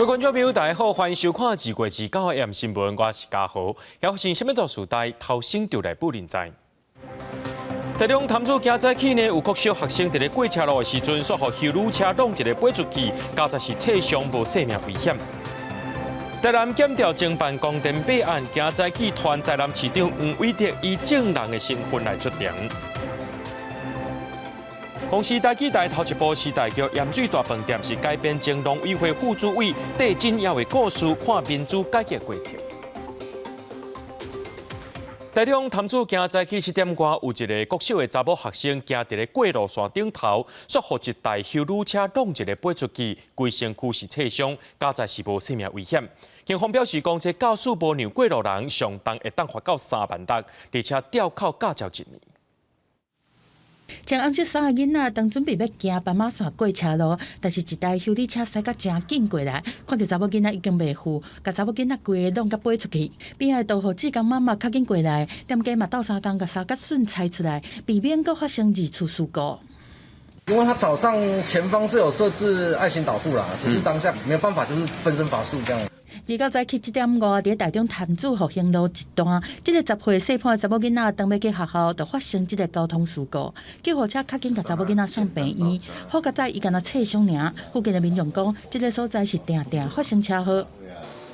位觀眾朋友，大家好，歡迎收看2月29 AM 新聞，我是嘉豪。發生啥物大事代頭先就來報恁知。台中潭子今早起呢，有國小學生佇咧過車路的時陣，煞予休旅車挵一个飛出去，佳哉是擦傷無性命危險。台南檢調偵辦光電弊案，今早起傳台南市長黃偉哲以證人的身份來出庭。公視台語台頭一部時代劇《鹽水大飯店》是改編前農委會副主委戴振耀的故事，看民主改革過程。台中潭子今早起7點外，有一个國小的查某學生行佇咧過路線頂頭，煞予一台休旅車挵一个飛出去，規身軀是擦傷，佳哉是無性命危險。警方表示講，這駕駛無讓過路人，上重會當罰到3萬6，而且吊考駕照一年。穿紅色衫的囡仔當準備欲行斑馬線過車路，但是一台休旅車駛甲誠緊過來，看著查某囡仔已經袂赴，共查某囡仔規个挵共飛出去。邊仔的導護志工媽媽較緊過來，店家嘛鬥相共共衫較順拆出來，避免閣發生二次事故。因為他早上前方是有設置愛心導護啦，只是當下沒有辦法，就是分身乏術這樣。29早起7點外，佇台中潭子復興路一段，這个10歲細漢的查某囡仔當欲去學校，就發生這个交通事故。救護車較緊共查某囡仔送病院，好佳哉伊干焦擦傷爾。附近的民眾講，這个所在是定定發生車禍。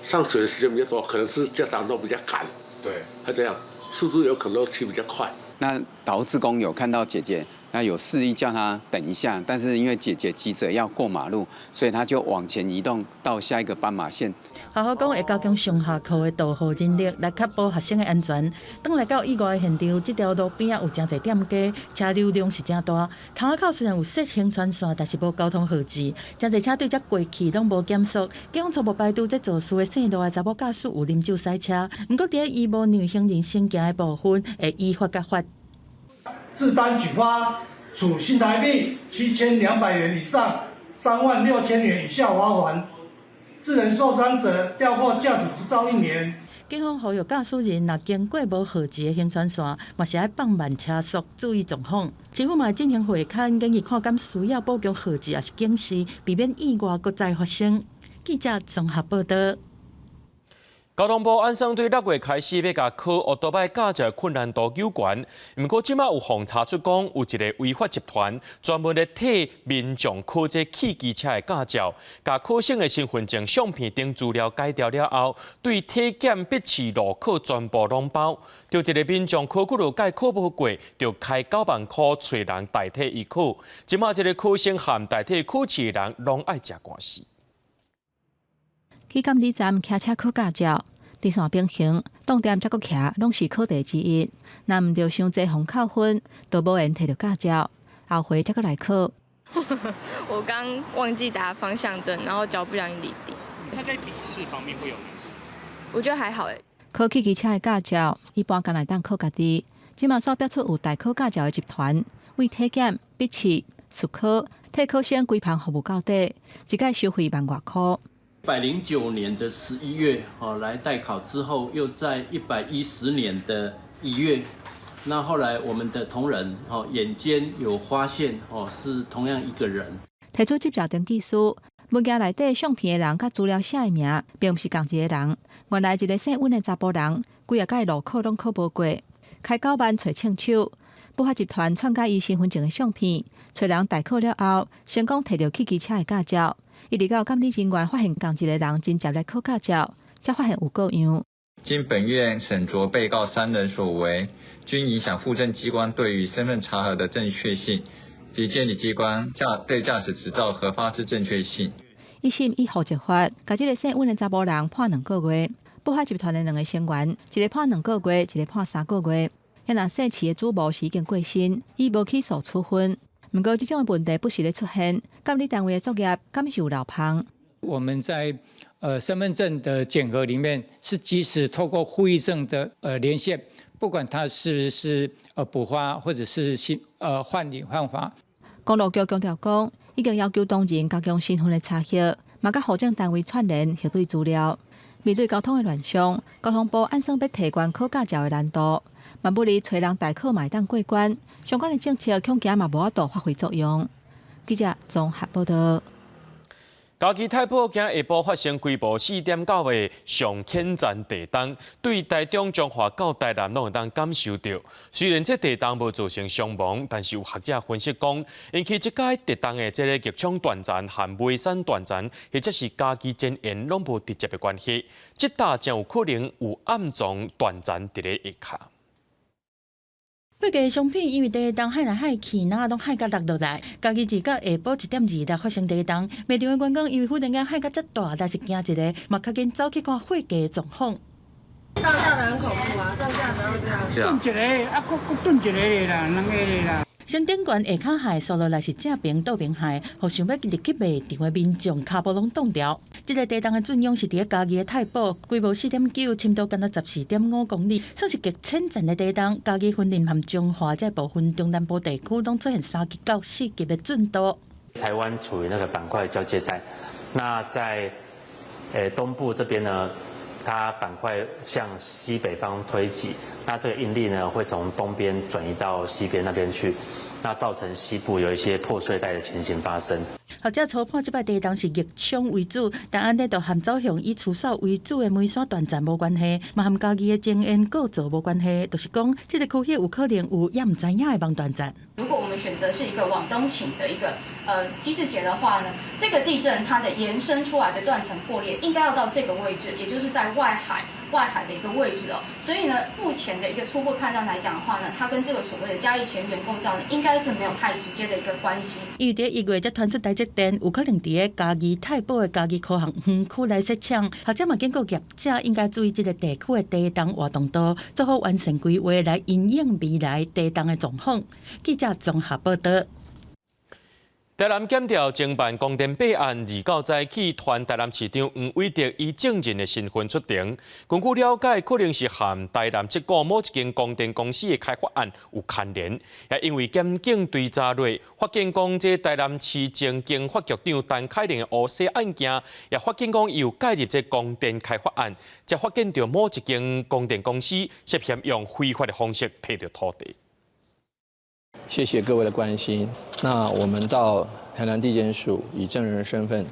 上學的時間比較多，可能是家長都比較趕，對，他這樣速度有可能騎比較快。那導護志工有看到姐姐，那有示意叫她等一下，但是因為姐姐急着要過馬路，所以她就往前移動到下一個斑馬線。學校講會加強上下課的導護人力，來確保學生的安全。當來到意外現場，這條路邊仔有誠濟店家，車流量是誠大。窗仔口雖然有設行車線，但是無交通號誌，誠濟車對這過去攏無減速。警方初步排除這肇事的姓羅的查某駕駛有啉酒駛車，毋過佇伊無讓行人先行的部分，會依法共罰。自單舉發，處新台幣7200元以上3萬6000元以下罰鍰。致人受傷者，吊扣駕駛執照一年。警方呼籲駕駛人若經過無號誌的行車線，嘛是愛放慢車速，注意狀況。市府嘛會進行會勘，建議看敢需要補強號誌，抑是警示，避免意外閣再發生。記者綜合報道。交通部按算對6月開始欲共考歐多擺駕照困難度糾懸，毋過這馬有予查出講，有一个違法集團專門咧替民眾考這汽機車的駕照，共考生的身份證相片等資料改掉了後，對體檢、筆試、路考全部攏包。著一个民眾考幾落屆考無過，就開9萬箍揣人代替伊考。這馬這个考生和代替考試的人攏愛食官司。去監理站騎車考駕照，直線平行，擋點才閣騎，攏是考題之一。若毋著傷濟予扣分，就無緣提著駕照，後回才閣來考。我剛忘記打方向燈，然後腳不小心離地。那在筆試方面會有難度？我覺得還好誒。考汽機車的駕照，一般干焦會當靠家己。這馬煞爆出有代考駕照的集團，為體檢、筆試、術考，替考生規棚服務到底，一擺收費萬外箍。109年的11月，哦，來代考之後，又在110年的1月，那後來我們的同仁，哦，眼尖有發現，哦，是同樣一個人。提出執照登記書，文件內底相片的人佮資料寫的名，並毋是仝一个人。原來一个姓溫的查埔人，幾仔擺路考攏考無過，開九萬揣槍手，不法集團篡改伊身份證的相片，揣人代考了後，成功提著汽機車的駕照。一直到監理人員發現仝一个人真正來考駕照，才發現有過樣。經本院審酌被告三人所為，均影響戶政機關對於身份查核的正確性及監理機關駕對駕駛執照核發之正確性。一審以戶籍法，共這个姓溫的查埔人判2個月。不法集團的兩个成員，一个判兩個月，一个判3個月。若姓徐的主謀是已經過身，伊無起訴處分。毋過，這種的問題不時咧出現，監理單位的作業敢是有漏縫？我們在身份證的檢核裡面，是即時透過戶役證的連線，不管他是不是補發或者是新換領換發。公路局強調講，已經要求同仁加強身份的查核，嘛佮戶政單位串聯核對資料。面對交通的亂象，交通部按算欲提懸考駕照的難度，嘛不離揣人代考嘛會當過關，相關的政策恐驚嘛無法度發揮作用。記者綜合報道。嘉義太保今下晡發生規模4.9的上淺層地動，對台中彰化到台南攏會當感受著。雖然這地動無造成傷亡，但是有學者分析講，引起這擺地動的這个逆衝斷層和梅山斷層，或者是嘉義前緣攏無直接的關係，這搭真有可能有暗藏斷層佇咧下跤。火雞相片因為地動海來海去，哪攏海甲落落來。嘉義市到下晡1點26發生地動，賣場的員工因為忽然間海甲遮大，但是驚一下，嘛較緊走去看火雞狀況。上下的很恐怖啊！上下的會這樣。頓一个，啊，閣閣頓一个啦，兩个啦。上頂懸下跤海，紲落來是正爿倒爿海，予想欲入去賣場的民眾跤步攏凍掉。這个地動的震央是佇咧嘉義的太保，規模4.9，深度敢若14.5公里，算是極淺層的地動。嘉義雲林和彰化這部分中南部地區攏出現3級到4級的震度。台灣處於那個板塊交界帶，那在東部這邊呢，它板塊向西北方推擠，那這個應力呢會從東邊轉移到西邊那邊去，那造成西部有一些破碎帶的情形發生。學者初判這擺地動是逆衝為主，但按呢就和走向以趨勢為主的梅山斷層無關係，嘛和嘉義的前緣構造無關係，就是講這个區域有可能有猶毋知影的網斷層。如果我們選擇是一個往東傾的一個機制解的話呢，這個地震它的延伸出來的斷層破裂應該要到這個位置，也就是在外海的一個位置哦。所以呢，目前的一個初步判斷來講的話呢，它跟這個所謂的嘉義前緣構造呢，應該是沒有太直接的一個關係。因為佇1月才傳出台積電有可能佇咧嘉義太保的嘉義科學園區來設廠，學者嘛警告業者應該注意這个地區的地動活動度，做好完善規劃來因應未來地動的狀況。記者綜合報導。台南檢調偵辦光電弊案，二九早起傳台南市長黃偉哲以證人的身份出庭。根據了解，可能是和台南七股某一間光電公司的開發案有牽連。也因為檢警追查落，發現講這台南市前經發局長陳凱琳的烏紗案件，也發現講有介入這光電開發案，才發現著某一間光電公司涉嫌用非法的方式提著土地。謝謝各位的關心。那我們到台南地檢署以證人身份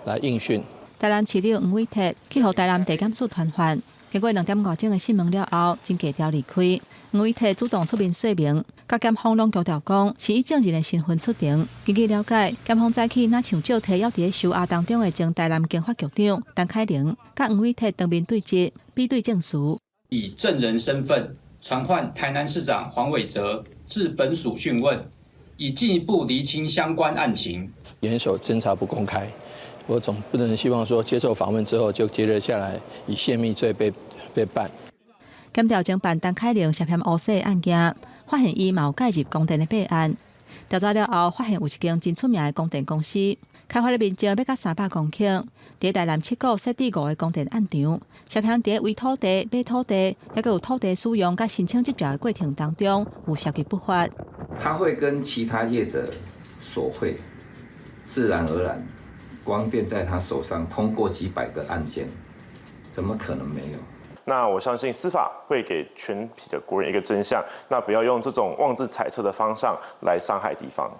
來應訊。台南市長黃偉哲去予台南地檢署傳喚，經過2點外鐘的訊問了後，真低調離開。黃偉哲主動出面說明，佮檢方攏強調講是以證人的身份出庭。根據了解，檢方早起若像借提猶佇咧收押當中的前台南經發局長陳凱琳，佮黃偉哲當面對質，比對證詞。以證人身份傳喚台南市長黃偉哲至本署訊問，以進一步釐清相關案情。嚴守偵查不公開，我總不能希望說接受訪問之後就接着下來以洩密罪被辦。檢調偵辦陳凱琳涉嫌烏紗案件，發現伊嘛有介入光電的弊案。調查了後，發現有一間真出名的光電公司，開發的面積欲到300公頃，佇台南七股設置五个光電案場，涉嫌佇為土地、買土地，抑閣有土地使用佮申請執照的過程當中有涉及不法。他會跟其他業者索賄，自然而然，光電在他手上通過幾百個案件，怎麼可能沒有？那我相信司法會給全體的國人一個真相，那不要用這種妄自揣測的方向來傷害敵方。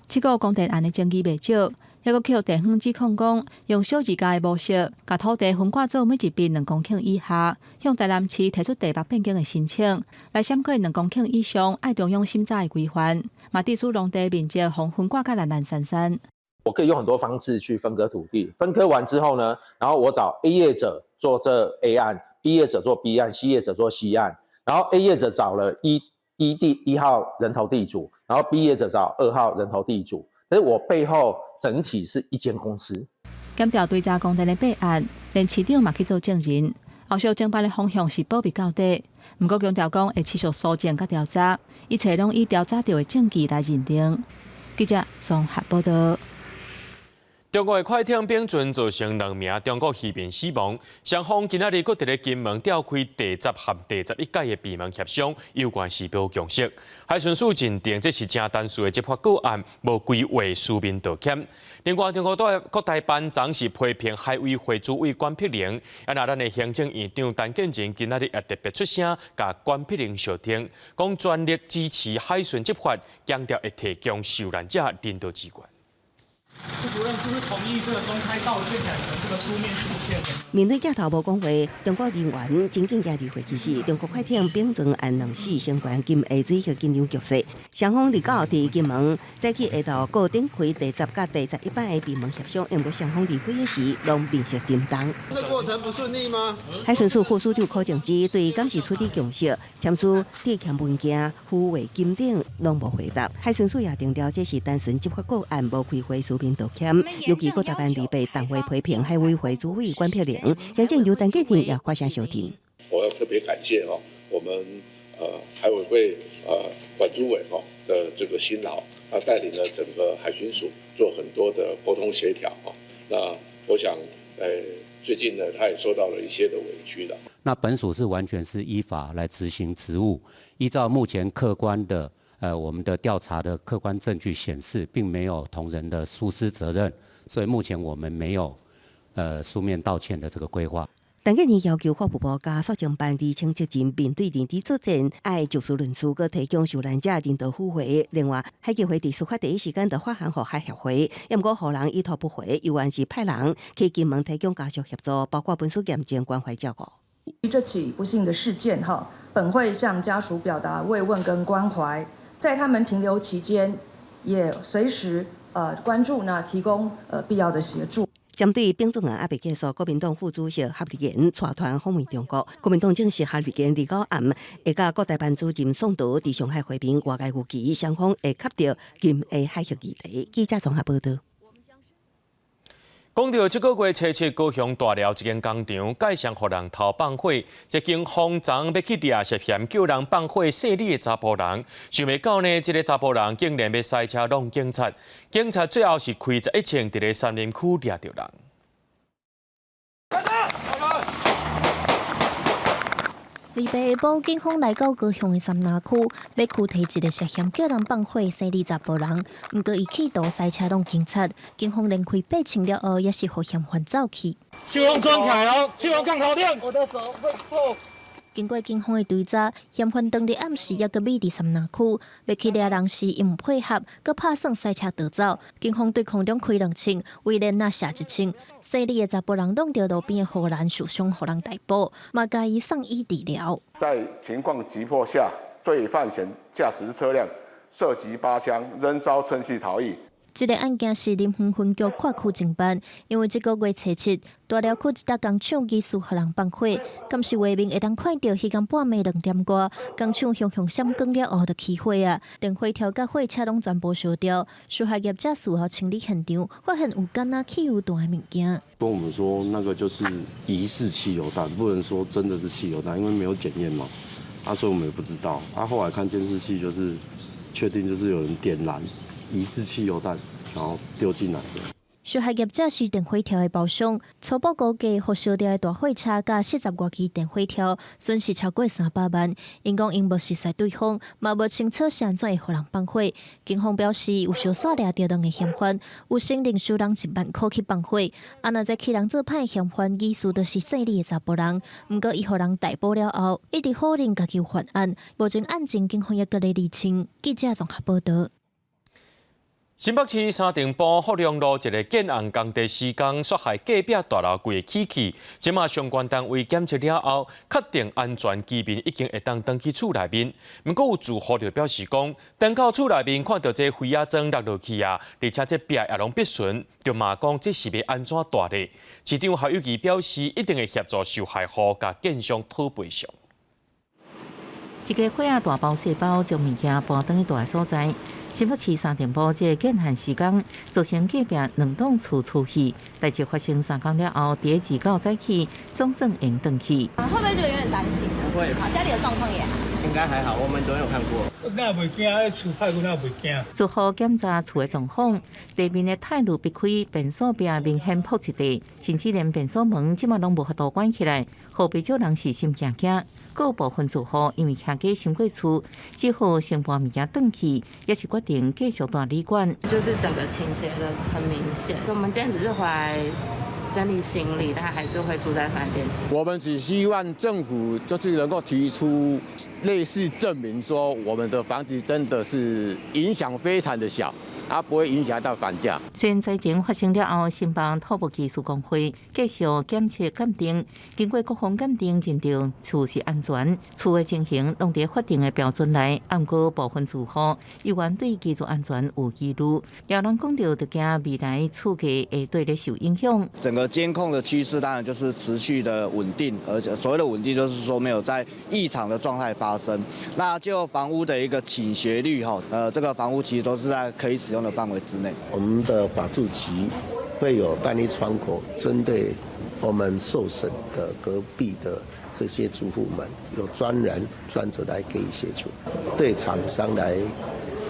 這個光電案的爭議袂少，抑閣去地方指控講，用小二家的模式，共土地分割做每一筆2公頃以下，向台南市提出地目變更的申請，來閃過2公頃以上愛中央審查的規範，嘛致使農地面積予分割甲爛爛散散。我可以用很多方式去分割土地，分割完之後呢，然後我找 A 業者做這 A 案，B 業者做 B 案，C 業者做 C 案，然後 A 業者找了一地1號人頭地主，然後 B 業者找2號人頭地主，但是我背後整體是一間公司。檢調追查光電的弊案，連市長嘛去做證人，後續偵辦的方向是保密到底，毋過強調講會持續搜證佮調查，一切攏以調查著的證據來認定。記者綜合報導。中國的快艇冰船造成兩名中國漁民死亡，雙方今仔日閣佇咧金門召開第10和第11屆的閉門協商，有關時標共識。海巡署認定這是誠單純的執法個案，無規劃書面道歉。另外，中國國台辦昨是批評海委會主委管碧玲，啊，若咱的行政院長陳建仁今仔日也特別出聲，共管碧玲相挺，講全力支持海巡執法，強調會提供受難者人道支援。副主任是不是同意這個公開道歉改成這個書面致歉？面對鏡頭無講話，中國人員真緊行離會其實，中國快艇丙狀按兩死相關金下水彼緊張局勢。雙方日九佇金門早起下晝各展開第10佮第11擺的閉門協商，毋過雙方離會時攏面色沉重。這過程不順利嗎？海巡署副署長柯正之對敢是處理共識、簽署致歉文件、撫慰金等攏無回答。海巡署也強調，這是單純執法個案，無開會書面道歉。尤其閣台灣離被黨會批評海委會主委管碧玲，行政院陳建仁也發聲相挺。我要特別感謝哈，我們海委會管主委哈的這個辛勞，他帶領了整個海巡署做很多的溝通協調哈。那我想，最近呢，他也受到了一些的委屈的。那本署是完全是依法來執行職務，依照目前客觀的我們的調查的客觀證據顯示，並沒有同仁的疏失責任，所以目前我們沒有書面道歉的這個規劃。陳建仁要求法務部佮肅政辦釐清責任，面對認知作戰，愛就事論事，閣提供受難者人道撫慰。另外，海基會佇事發第一時間就發函予海協會，毋過予人已讀不回，猶原是派人去金門提供家屬協助，包括文書驗證、關懷照顧。這起不幸的事件，哈，本會向家屬表達慰問跟關懷，在他們停留期間，也隨時關注呢，提供必要的協助。針對丙狀案猶未結束，國民黨副主席郝立言帶團訪問中國。國民黨證實郝立言29暗會佮國台辦主任宋濤佇上海會面，外界預期雙方會洽著金下海峽議題。記者綜合報道。講到這個月初七，高雄大寮一間工廠蓋上予人偷放火，這警方昨欲去掠涉嫌叫人放火穡你的查埔人，想袂到呢，這个查埔人竟然欲賽車挵警察，警察最後是開11槍，佇咧杉林區掠著人。禮拜下晡，警方來到高雄的杉林區，欲拘提一个涉嫌叫人放火穡你查埔人，毋過伊企圖賽車挵警察，警方連開八槍了後，也是予嫌犯走去。手攏轉起來哦，手攏降頭頂。我的手會痛。經過警方的追查，嫌犯當日暗時猶閣匿佇杉林區，欲去掠人時，伊毋配合，閣拍算賽車逃走。警方對空中開兩槍，威廉娜射一槍，穡你的查埔人挵著路邊的護欄受傷，予人逮捕，嘛共伊送醫治療。在情況急迫下，對犯嫌駕駛車輛射擊8槍，仍遭趁隙逃逸。這個案件是林園分局跨區偵辦，因為這個月初七，大寮區一搭工廠疑似予人放火，監視畫面會當看著彼工半暝2點外，工廠熊熊閃光了後就起火啊！電火條佮火車攏全部燒掉，受害業者事後清理現場，發現有敢若汽油彈的物件。跟我們說，那個就是疑似汽油彈，不能說真的是汽油彈，因為沒有檢驗嘛。啊，所以我們也不知道。啊，後來看監視器，就是確定就是有人點燃疑似汽油彈，然後丟進來的。受害業者是電火條的包商，初步估計，予燒掉的大貨車佮40外支電火條，損失超過300萬。𪜶講𪜶無熟似對方，嘛無清楚是按怎會予人放火。警方表示，有相紲掠著兩个嫌犯，有承認收人1萬箍去放火。啊，若這去人做歹嫌犯，疑似就是穡你的查埔人。毋過伊予人逮捕了後，一直否認家己有犯案。目前案情警方猶閣咧釐清。記者綜合報道。新北市三重埔福隆路一个建案工地施工，煞害隔壁大樓規个起去。這馬相關單位檢測了後，確定安全，居民已經會當轉去厝內面。毋過有住戶就表示講，轉到厝內面看著這灰仔磚落落去啊，而且這壁也攏必損，就罵講這是欲按怎蹛咧。市長侯友宜表示，一定會協助受害戶共建商討賠償。一个火仔大包細包將物件搬轉去蹛的所在。新北市三重埔這个建案施工，造成隔壁兩棟厝出去。代誌發生3工了後，佇29早起總算會轉去。會不會這個有點擔心啊？不會，好，家裡的狀況也好。應該還好，我們昨天有看過。那袂驚，厝歹阮也袂驚。住戶檢查厝的狀況，地面的鐵路壁開，便所壁明顯破一塊，甚至連便所門這馬攏無法度關起來，予袂少人是心驚驚。閣有部分住戶因為徛家傷過厝，只好先搬物件轉去，也是決定繼續蹛旅館。就是整個傾斜的很明顯。我們今天只是回來整理行李，但還是會住在飯店。我們只希望政府就是能夠提出類似證明，說我們的房子真的是影響非常的小。啊，不會影響到房價。雖然災情發生了後，新北土木技師公會繼續檢測鑑定，經過各方鑑定認定厝是安全，厝的情形攏佇法定的標準內。毋過部分住戶猶原對技術安全有疑慮，有人講著就驚未來厝價會對咧受影響。整個監控的趨勢當然就是持續的穩定，而且所謂的穩定就是說沒有在異常的狀態發生。那就房屋的一個傾斜率，哈，這個房屋其實都是在可以使用的範圍之內。我們的法住局會有單一窗口，針對我們受損的隔壁的這些住戶們，有專人專責來給予協助，對廠商來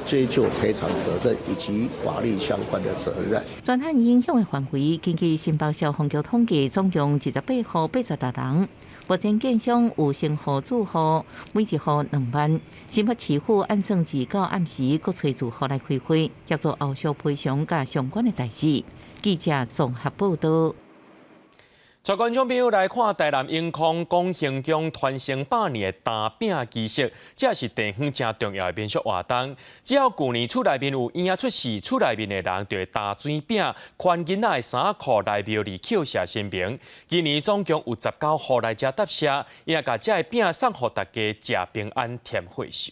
追究賠償責任以及法律相關的責任。專案影響的範圍，根據新北消防局統計，總共28戶86人。目前建商有先予住戶，每一戶2萬。新北市府按算至到暗時，閣揣住戶來開會，協助後續賠償佮相關的代誌。記者綜合報導。帶觀眾朋友來看台南永康廣興宮傳承百年的擔餅儀式，這是地方誠重要的民俗活動。只要舊年厝內面有嬰仔出世，厝內面的人就會擔水餅，牽囡仔的衫仔褲來廟裡叩謝神明。今年總共有19戶來遮答謝，伊也共這个餅送予大家食平安添歲壽。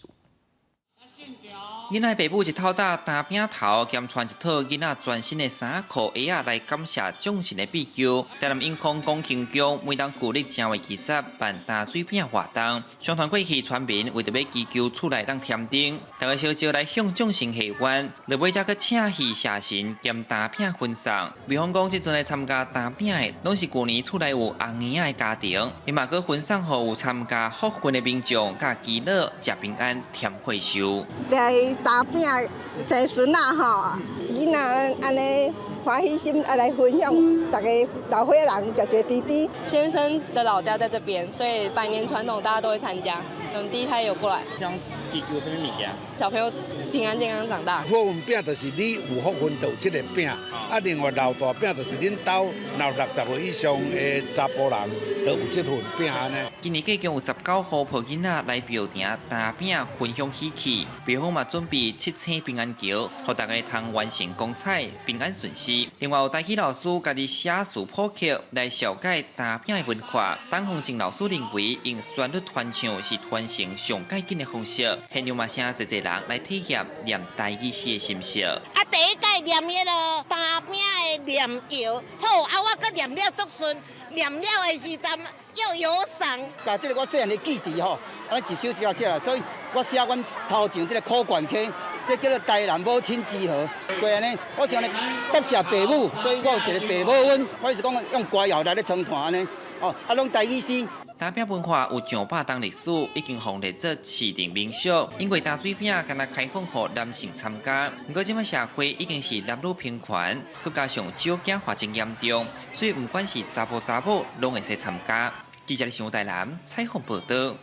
囡仔爸母一透早擔餅頭，兼穿一套囡仔全新的衫仔褲鞋仔來感謝眾神的庇佑。台南永康廣興宮每當舊曆正月20辦擔水餅活動，相傳過去村民為著欲祈求厝內當添丁，大家相招來向眾神許願，落尾才閣請戲謝神兼擔餅分送。廟方講，這陣來參加擔餅的，攏是舊年厝內有紅嬰仔的家庭，伊嘛閣分送予有參加福分的民眾，佮祈禱食平安添歲壽。來擔餅生孫仔吼，囡仔按呢歡喜心啊來分享，逐家老歲仔人食一個甜甜。先生的老家在這邊，所以百年傳統大家都會參加。嗯，第一胎有過來。想祈求啥物物件？小朋友平安健康長大。福分餅就是你有福分就有這個餅，啊，另外老大餅就是恁兜若60歲以上的查埔人，就有這份餅按呢。今年計共有19戶抱囡仔來廟埕擔餅分享喜氣，廟方嘛準備七星平安橋，予大家通完成光彩平安順遂。另外有台語老師家己寫詞譜曲來紹介擔餅的文化。董鳳靜老師認為，用旋律傳唱是傳承上蓋緊的方式。現場嘛請濟濟人來體驗念台語詩的心聲。啊，第一擺念彼个擔餅的念謠，好啊，我閣念了足順，念了的時陣又有賞。共這个我細漢的記憶吼，按呢一首一首寫來，所以我寫阮頭前這个苦貫溪，這叫做台南母親之河。過按呢，我想咧答謝爸母，所以我有一个爸母恩，我是講用歌謠來咧傳傳按呢，哦，啊，攏台語詩。擔餅文化有上百冬歷史，已經予列做市定民俗。因為擔水餅敢若開放予男性參加，毋過這擺社會已經是男女平權，閣加上少子化真嚴重，所以毋管是查埔查某，攏會使參加。記者新台南採訪報導。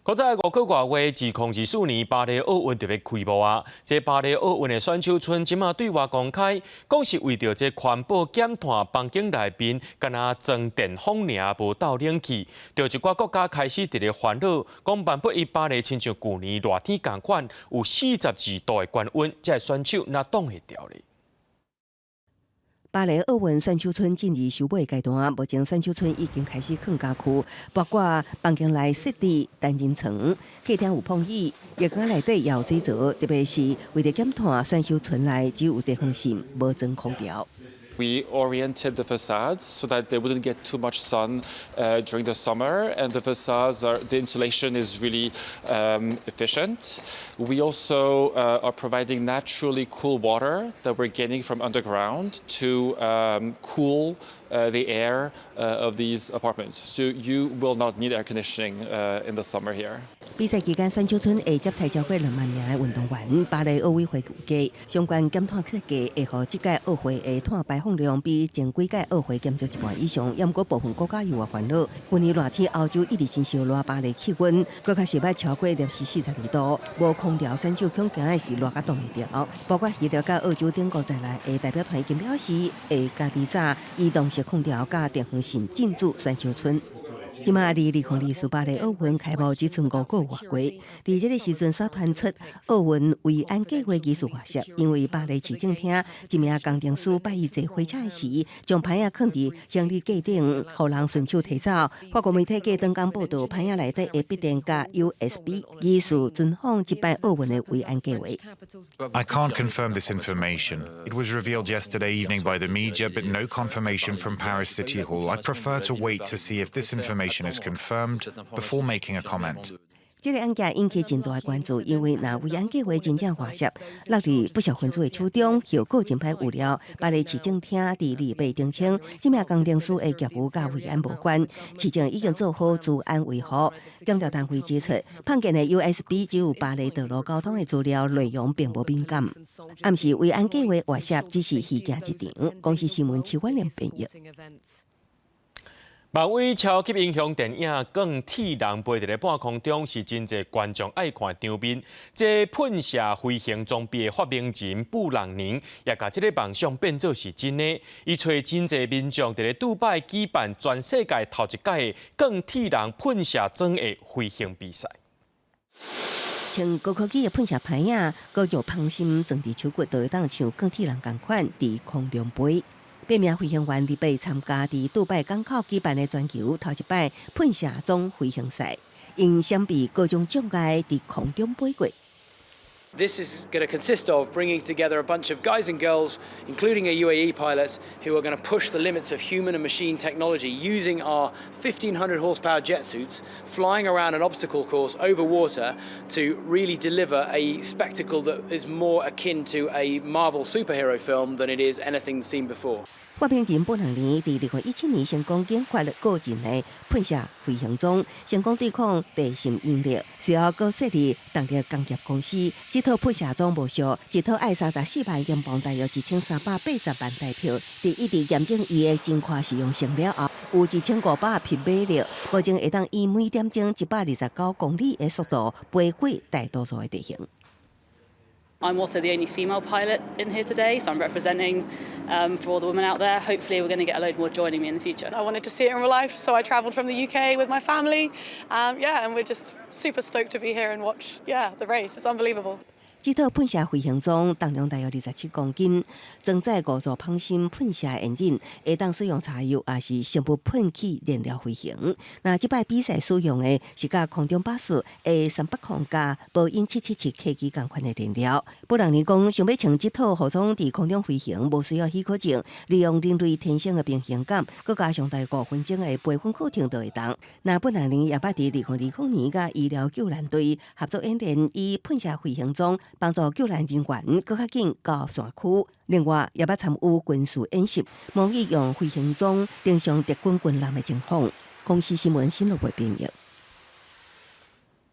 閣在5個外月，2024年巴黎奧運就欲開幕啊！這巴黎奧運的選手村這馬對外公開，講是為著這環保減碳，房間內面干焦裝電風爾，無鬥冷氣。著一寡國家開始佇咧煩惱，講萬不一巴黎親像舊年熱天仝款，有42度的高溫，這个選手哪擋會牢咧？巴黎奧運選手村進入收尾階段，目前選手村已經開始囥家具，包括房間內設置單人床，客廳有膨椅，浴缸內底也有水槽，特別是為著減碳，選手村內只有電風扇，無裝空調。 We oriented the facades so that they wouldn't get too much sun during the summer, and the facades are the insulation is really efficient. We also are providing naturally cool water that we're getting from underground to cool the air of these apartments. So you will not need air conditioning in the summer here. 比賽期間，選手村會接待超過2萬名的運動員。巴黎奧委會預計，相關減碳設計會予這屆奧會的碳排放量比前幾屆奧會減少一半以上。毋過部分國家猶有煩惱，舊年熱天歐洲一直真燒熱，巴黎氣溫閣較實捌超過攝氏42度，無空調選手恐驚的是熱甲擋袂牢。包括希臘佮澳洲等國在內的代表團已經表示，會家己紮移動式空調佮電風扇進駐選手村。這馬離2024巴黎奧運開幕只賰5個外月，佇這个時陣煞傳出奧運維安計畫疑似外洩，因為巴黎市政廳一名工程師拜一坐火車時，將盤仔囥佇行李架頂，予人順手提走。法國媒體過當工報道，盤仔內底的筆電佮 USB，疑似遵仿這擺奧運的維安計畫。 I can't confirm this information. It was revealed yesterday evening by the media, but no confirmation from Paris City Hall. I prefer to wait to see if this information is confirmed before making a comment. 這个案件引起真大的關注，因為若維安計畫真正外洩，落佇不肖分子的手中，後果真歹預料。巴黎市政廳佇禮拜澄清，這名工程師的業務佮維安無關，市政已經做好資安維護。檢調單位指出，碰見的 USB 只有巴黎道路交通的資料內容並無敏感，暗示維安計畫外洩只是虛驚一場。公視新聞徐婉玲編譯。漫威超級英雄電影《鋼鐵人》飛佇咧半空中，是真濟觀眾愛看的場面。這噴射飛行裝備的發明人布朗寧，也共這个夢想變做是真的。伊揣真濟民眾佇咧杜拜舉辦全世界頭一擺的鋼鐵人噴射裝的飛行比賽。穿高科技的噴射盤仔，閣用芳心裝佇手骨，就會當像鋼鐵人仝款佇空中飛。八名飛行員禮拜參加佇杜拜港口舉辦的全球頭一擺噴射裝飛行賽，𪜶閃避各種障礙佇空中飛過。 This is going to consist of bringing together a bunch of guys and girls, including a UAE pilot, who are going to push the limits of human and machine technology using our 1500 horsepower jet suits, flying around an obstacle course over water to really deliver a spectacle that is more akin to a Marvel superhero film than it is anything seen before. 發明人布朗尼佇2017年成功研發了個人的噴射飛行裝，成功對抗地心引力。隨後閣設立動力工業公司，這套噴射裝無俗，一套愛34萬英鎊，大約1380萬台票。佇一直驗證伊的真快實用性了後，有1500匹馬力，保證會當以每點鐘129公里的速度飛過大多數的地形。 I'm also the only female pilot in here today, so I'm representing for all the women out there. Hopefully, we're going to get a load more joining me in the future. I wanted to see it in real life, so I travelled from the UK with my family. Yeah, and we're just super stoked to be here and watch, yeah, the race. It's unbelievable. 這套噴射飛行裝重量大約27公斤，裝載五座芳心噴射引擎，會當使用柴油抑是生物噴氣燃料飛行。那這擺比賽使用的是佮空中巴士 A380佮波音777客機仝款的燃料。布朗尼講，想欲穿這套服裝佇空中飛行，無需要許可證，利用人類天生的平衡感，閣加上大約5分鐘的培訓課程就會當。那布朗尼也捌佇2020年佮醫療救難隊合作演練，以噴射飛行裝幫助救難人員閣較緊到山區。另外，也捌參與軍事演習，模擬用飛行裝登上敵軍軍艦的情況。公視新聞新聞編譯。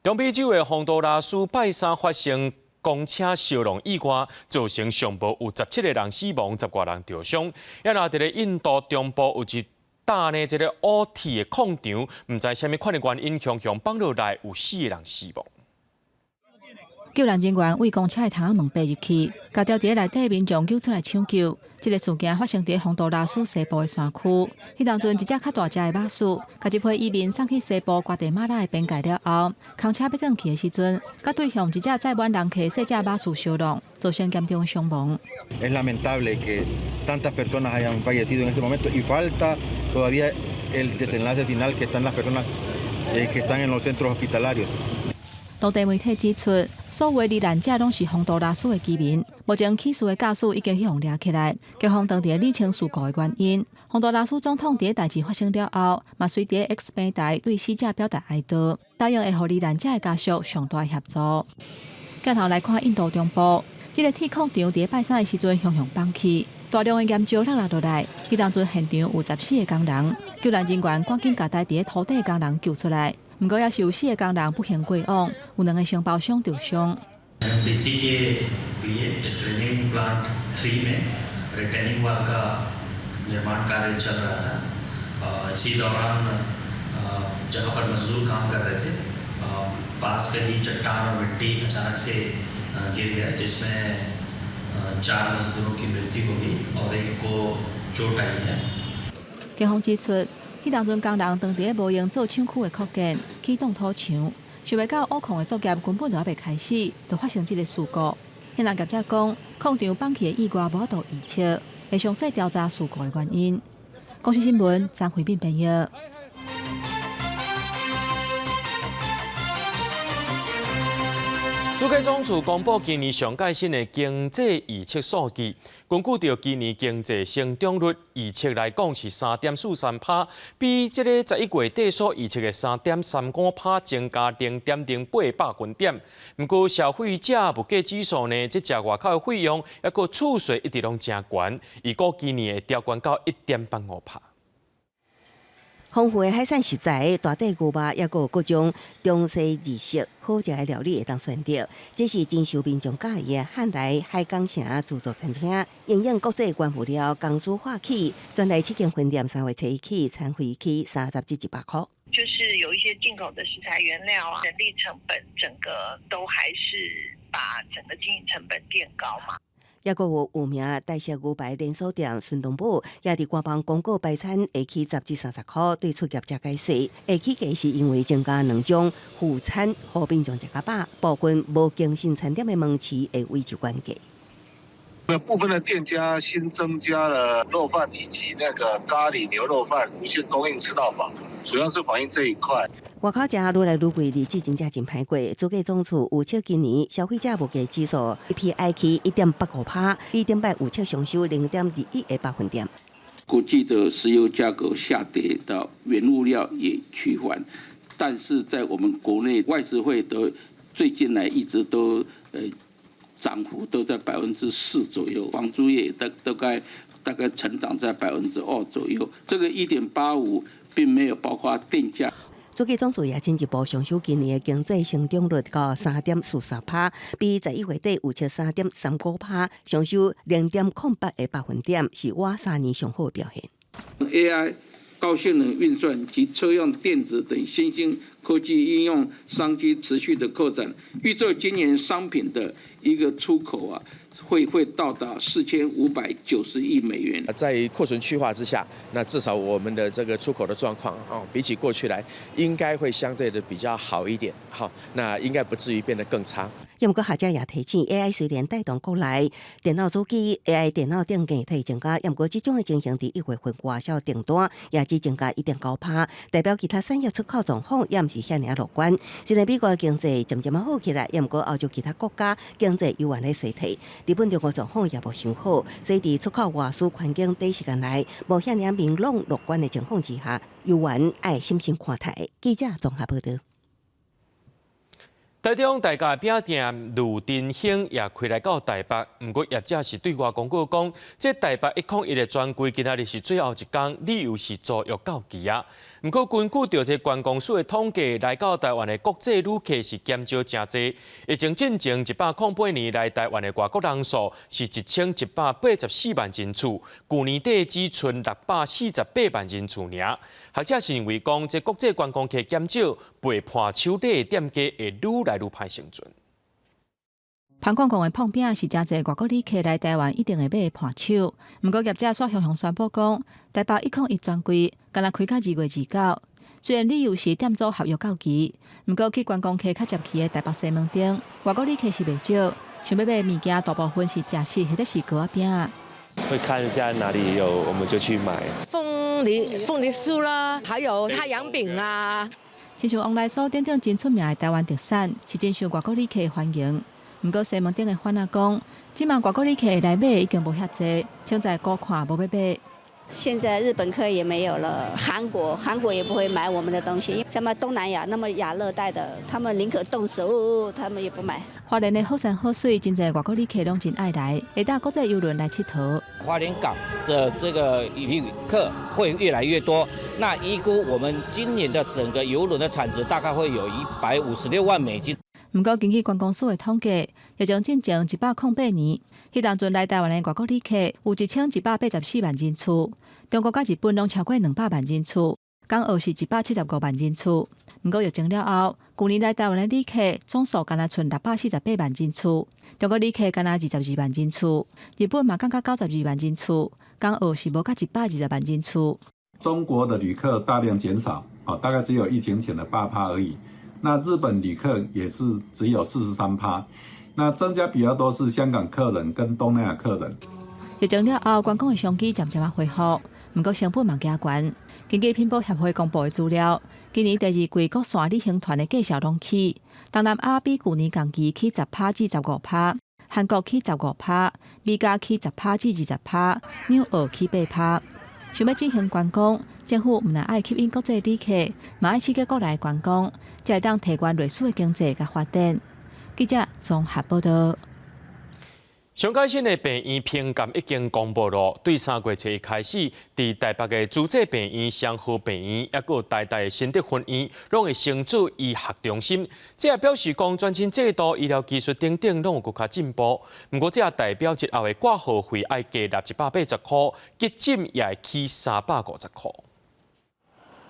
中美洲的洪都拉斯拜三發生公車燒熔意外，造成上無有17個人死亡，十外人著傷。也若佇咧印度中部有一搭呢，這个烏鐵的礦場，毋知啥物款的原因，雄雄放落來，有四個人死亡。救難人員對公車的窗仔門爬入去，共牢佇內底民眾救出來搶救。這个事件發生佇洪都拉斯西部的山區。彼當陣一隻較大隻的巴士，共一批移民送去西部瓜地馬拉的邊界了後，空車欲轉去的時陣，佮對向一隻載滿人客細隻巴士相撞，造成嚴重傷亡。 Es lamentable que tantas personas hayan fallecido en este momento y falta todavía el desenlace final que están las personas que están en los centros hospitalarios. 當地媒體指出，所有罹難者攏是洪都拉斯的居民。目前起事的駕駛已經予掠起來，警方當地理清事故的原因。洪都拉斯總統佇代誌發生了後，嘛隨佇 X 平台對死者表達哀悼，答應會予罹難者的家屬上大協助。鏡頭來看印度中部，這个鐵礦場佇拜三的時陣雄雄崩去，大量的岩石落落來。彼當陣現場有14個工人，救難人員趕緊共待佇土底工人救出來。毋過，也是有四個工人不幸過往，有兩個承包商受傷。 NMDC के लिए screening plant 3 में retaining wall का निर्माण कार्य चल रहा था। इसी दौरान जहां पर मजदूर काम कर रहे थे, पास के ही चट्टान और मिट्टी अचानक से गिर गया, जिसमें चार मजदूरों की मृत्यु हो गई और एक को चोट आई है। 警方指出，彼當陣工人當佇咧無閒做廠區的擴建，起擋土牆，想袂到挖礦的作業根本就猶未開始，就發生這個事故。興南業者講，礦場放氣的意外無法度預測，會詳細調查事故的原因。公視新聞張惠敏編譯。主計總處公布今年上蓋新的經濟預測數據，根據著今年經濟成長率預測來講是3.43%，比這個11月底所預測的3.35%增加0.08百分點。毋過消費者物價指數呢，這食外口的費用，抑閣厝稅一直攏誠懸，預估今年會調懸到1.85%。豐富的海產食材、大塊牛肉，抑閣有各種中西日式好食的料理會當選擇。這是真受民眾佮意的漢來海港城自助餐廳，因應國際原輔料公司發起，全台七間分店3月初一起，餐費起30至100塊。就是有一些進口的食材原料啊，人力成本整個都還是把整個經營成本墊高嘛。抑閣有有名台式牛排連鎖店孫東寶，也佇官網公告排餐會起10至30塊，對出業者解釋，會起價是因為增加兩種副餐，予民眾食較飽，部分無更新餐點的門市會維持原價。那部分的店家新增加了肉飯以及那個咖喱牛肉飯，無限供應吃到飽，主要是反映這一塊。外口食愈來愈貴，日子真正真歹過。主計總處預測今年消費者物價指數 CPI 起1.85%，比頂擺預測上修0.21個百分點。國際的石油價格下跌，到原物料也趨緩，但是在我們國內外食費的最近來一直都漲幅都在4%左右，房租業大概成長在2%左右。這個1.85並沒有包括電價。主計總處也進一步上修今年的經濟成長率到3.43%，比11月底預測3.35%，上修0.08個百分點，是倚3年上好的表現。 AI、高性能運算及車用電子等新興科技應用商機持續的擴展，預測今年商品的一個出口啊，會到達4590億美元。在庫存去化之下，那至少我們的這個出口的狀況啊，比起過去來，應該會相對的比較好一點。好，那應該不至於變得更差。毋過學者也提醒，AI 雖然帶動國內電腦主機、AI 電腦等價體增加，毋過這種的情形佇1月份外銷訂單也只增加1.9%，代表其他產業出口狀況也毋是遐爾樂觀。雖然美國經濟漸漸仔好起來，毋過歐洲其他國家經濟猶原咧衰退，日本、中國狀況也無傷好，所以佇出口外輸環境短時間內無遐爾明朗樂觀的情況之下，猶原愛審慎看待。記者綜合報導。台中大家餅店盧振興也開來到台北，毋過業者是對外公告講，這台北101的專櫃今仔日是最後一工，理由是租約到期啊。毋過根據著這觀光署的統計，來到台灣的國際旅客是減少誠濟。疫情進前108年來台灣的外國人數是1184萬人次，舊年底只賰648萬人次爾。學者是認為講，這國際觀光客減少，賣伴手禮的店家會愈來愈歹生存。潘廣廣的膨餅是誠濟外國旅客來台灣一定會買的伴手。毋過業者煞雄雄宣布講，台北101專櫃干焦開到2月29。雖然理由是店租合約到期，毋過去觀光客較捷去的台北西門町，外國旅客是袂少，想欲買物件大部分是食食或者是糕仔餅。會看一下哪裡有，我們就去買。鳳梨酥啦，還有太陽餅啊。親像旺來酥等等真出名的台灣特產，是真受外國旅客歡迎。毋過西門町的販仔講，這馬外國旅客來買已經無遐濟，凊彩顧看無欲買。現在日本客也沒有了，韓國也不會買我們的東西，什麼東南亞那麼亞熱帶的，他們寧可凍死，他們也不買。花蓮的好山好水，真濟外國旅客攏真愛來，會搭國際郵輪來𨑨迌。花蓮港的這個旅客會越來越多，那預估我們今年的整個郵輪的產值大概會有156萬美金。毋過根據觀光署的統計，疫情進前108年，彼當陣來台灣的外國旅客有1184萬人次，中國佮日本攏超過200萬人次，港澳是175萬人次。毋過疫情了後，舊年來台灣的旅客總數干焦賰648萬人次，中國旅客干焦22萬人次，日本嘛降到92萬人次，港澳是無到120萬人次。中國的旅客大量減少，啊，大概只有疫情前的8趴而已。那日本旅客也是只有43趴，那增加比較多是香港客人跟東南亞客人。疫情了後，觀光的商機漸漸仔恢復，毋過成本嘛加懸。根據品保協會公布的資料，今年第二季國線旅行團的價數攏起，東南亞比舊年同期起10趴至15趴，韓國起15趴，美加起10趴至20趴，紐澳起8趴。想欲振興觀光，政府毋但愛吸引國際旅客，嘛愛刺激國內觀光，才會當提懸瑞士的經濟佮發展。記者綜合報道。上蓋新的病院評鑑已經公布咯，對3月初一開始，佇台北的諸濟病院、雙和病院，抑閣台大新竹分院，攏會升做醫學中心。這也表示講，轉診制度、醫療技術等等，攏有閣較進步。毋過，這也代表日後的掛號費愛加180塊，急診也會起350塊。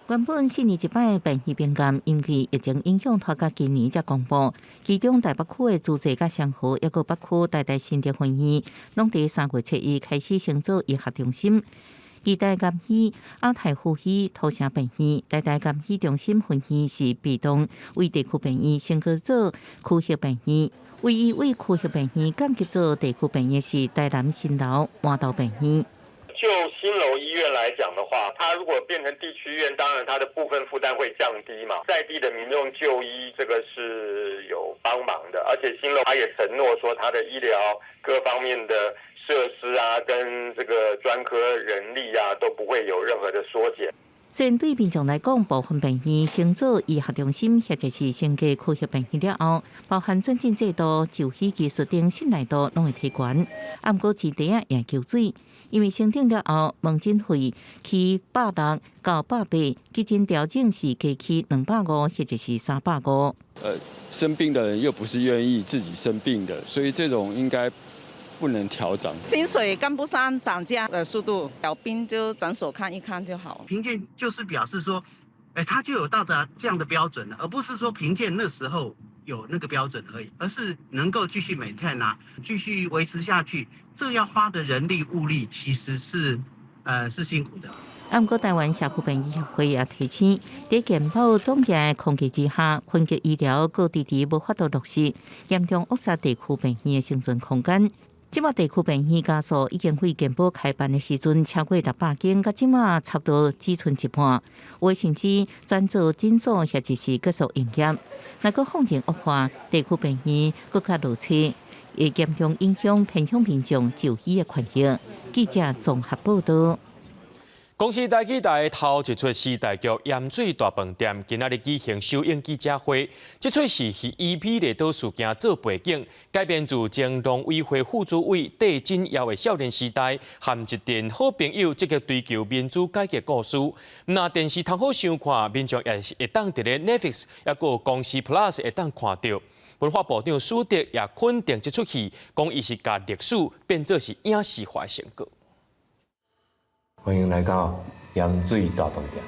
原本4年一擺病院評鑑，因為疫情影響，拖到今年才公布。其中台北區的諸濟佮雙和，抑閣北區台大新竹分院，攏佇3月初一開始升做醫學中心。台大監醫、亞太附醫、土城病院、台大監醫中心分院是被動為地區病院升格做區域病院，唯一為區域病院降級做地區病院是台南新樓麻豆病院。就新樓醫院來講的話，它如果變成地區醫院，當然它的部分負擔會降低嘛，在地的民眾就醫，這個是有幫忙的。而且新樓它也承諾說，它的醫療各方面的設施啊，跟這個專科人力啊，都不會有任何的縮減。雖然對民眾來講，部分病院升做醫學中心或者是升格區域病院了後，包含轉診制度、就醫技術等信賴度攏會提懸。啊，毋過錢袋仔也澆水，因為升等了後，門診費起160到180，急診調整是加起250或者是350。生病的人又不是願意自己生病的，所以這種應該不能調漲。薪水跟不上漲價的速度，有病就診所看一看就好。評鑑就是表示說，他就有到達這樣的標準了，而不是說評鑑那時候有那個標準而已，而是能夠繼續 maintain 啊，繼續維持下去，這要花的人力物力其實是辛苦的。啊，毋過台灣社區病院協會也提醒，佇健保總額控制之下，分級醫療閣遲遲無法度落實，嚴重扼殺地區病院的生存空間。這馬地區病院家數已經對健保開辦的時陣超過600間，到這馬差不多只剩一半，有的甚至轉做診所或者是結束營業。若閣放任惡化，地區病院閣較落車，會嚴重影響偏鄉民眾就醫的權益。記者綜合報道。公視台語台頭一齣時代劇《鹽水大飯店》今仔日舉行首映記者會。這齣戲是以美麗島事件做背景，改編自前農委會副主委戴錦耀的少年時代，和一陣好朋友積極追求民主改革故事。若電視通好收看，民眾也是會當佇咧 Netflix，抑閣公視 Plus 會當看著。文化部長史德也肯定這齣戲，講伊是共歷史變做是影視化的成果。歡迎來到鹽水大飯店。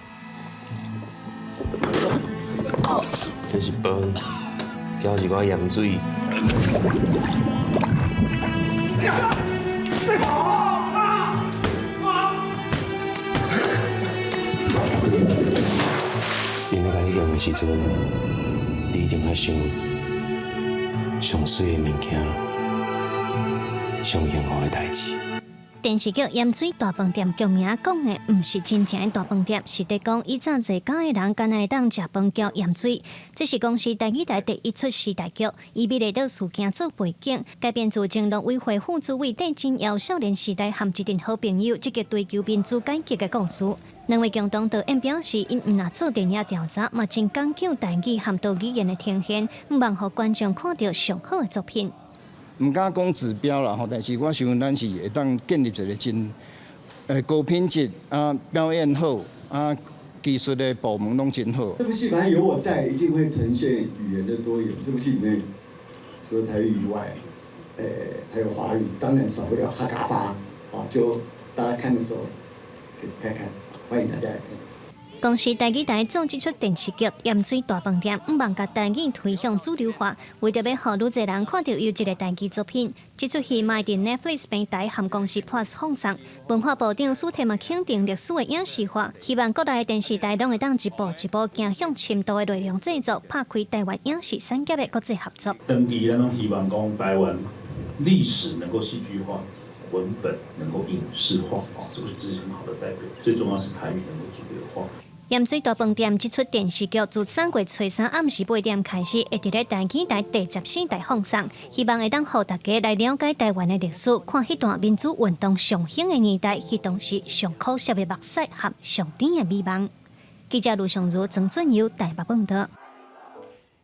這是飯，攪一寡鹽水。別跑！𪜶咧共你用的時陣，你一定愛想上媠的物件，上幸福的代誌。電視劇《鹽水大飯店》劇名講的毋是真正的大飯店，是佇講以前坐監的人敢若會當食飯攪鹽水。這是公視台語台第一齣時代劇，以美麗島事件做背景，改編自前農委會副主委戴錦耀少年時代和一陣好朋友積極追求民主改革的故事。兩位共同導演表示，𪜶毋若做電影調查，嘛真講究台語和多語言的呈現，向望予觀眾看著上好的作品。毋敢講指標啦吼，但是我想咱是會當建立一個真高品質啊，表演好啊，技術的部門攏真好。這部戲反正有我在，一定會呈現語言的多元。這部戲裡面除了台語以外，還有華語，當然少不了客家話。哦，就大家看的時候可以看看，歡迎大家來看。公視台語台做這齣電視劇《鹽水大飯店》，向望共台語推向主流化，為著欲予愈濟人看著優質的台語作品，這齣戲嘛會佇 Netflix 平台和公視 Plus 放送。文化部長蘇提嘛肯定歷史的影視化，希望國內的電視台攏會當一步一步行向深度的內容製作，拍開台灣影視產業的國際合作。長期咱攏希望講台灣歷史能夠戲劇化，文本能夠影視化，哦，這個是很好的代表。最重要是台語能夠主流化。鹽水大飯店這齣電視劇自3月初三暗時8點開始，會佇咧台語台第14台放送，希望會當予大家來了解台灣的歷史，看彼段民主運動上興的年代，彼當時上可惜的目屎和上甜的美夢。記者盧尚如、曾俊佑台北報導。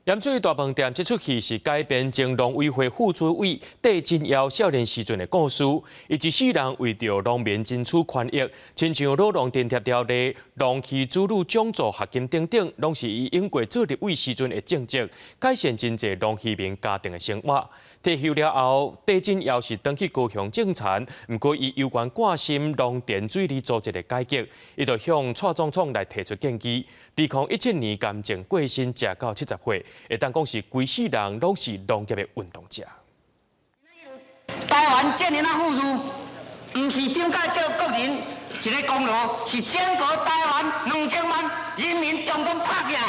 鹽水大飯店這齣戲是改編前農委會副主委戴振堯少年時陣的故事。伊一世人為著農民爭取權益，親像老農津貼條例、農漁子女獎助學金等等，攏是伊勇過做立委時陣的政績，改善真濟農漁民家庭的生活。退休了後，戴振堯是轉去高雄種田，毋過伊猶原掛心農田水利組織的改革，伊就向蔡總統來提出建議。2017年癌症過身，食到70歲，會當講是規世人攏是農業的運動者。台灣這爾仔富裕，毋是蔣介石個人一个功勞，是整個台灣2000萬人民共同拍拼的。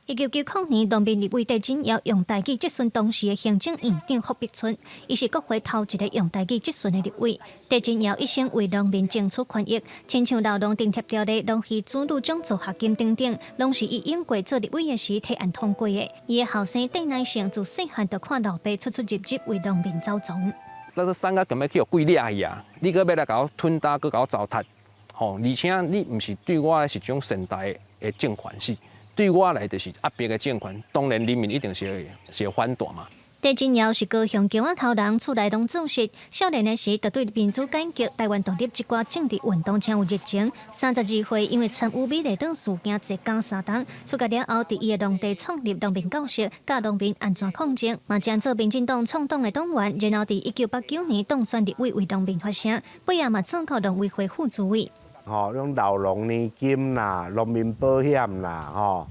1990年，農民立委戴振堯用台語質詢當時的行政院長霍碧春，伊是國會頭一个用台語質詢的立委。戴振堯一生為農民爭取權益，親像老農津貼條例、農漁子女獎助學金等等，攏是伊勇過做立委的時提案通過的。伊的後生戴乃勝自細漢就看老爸出出入入為農民走傱。這個山甲敢欲去予鬼掠去啊！你閣欲來共我吞打，閣共我糟蹋，吼！而且你毋是對我是一種善待的政權是。對我來就是壓迫的政權，當然人民一定是會反彈嘛。戴振堯是高雄橋仔頭人，厝內攏種植。少年的時就對民主改革、台灣獨立這寡政治運動真有熱情。32歲因為參與美麗島事件坐監3冬，出獄了後，佇伊的農地創立農民教室，教農民按怎抗爭，嘛將做民進黨創黨的黨員。然後佇1989年當選立委為農民發聲，尾仔嘛做到農委會副主委。吼，種老農年金啦、農民保險啦、吼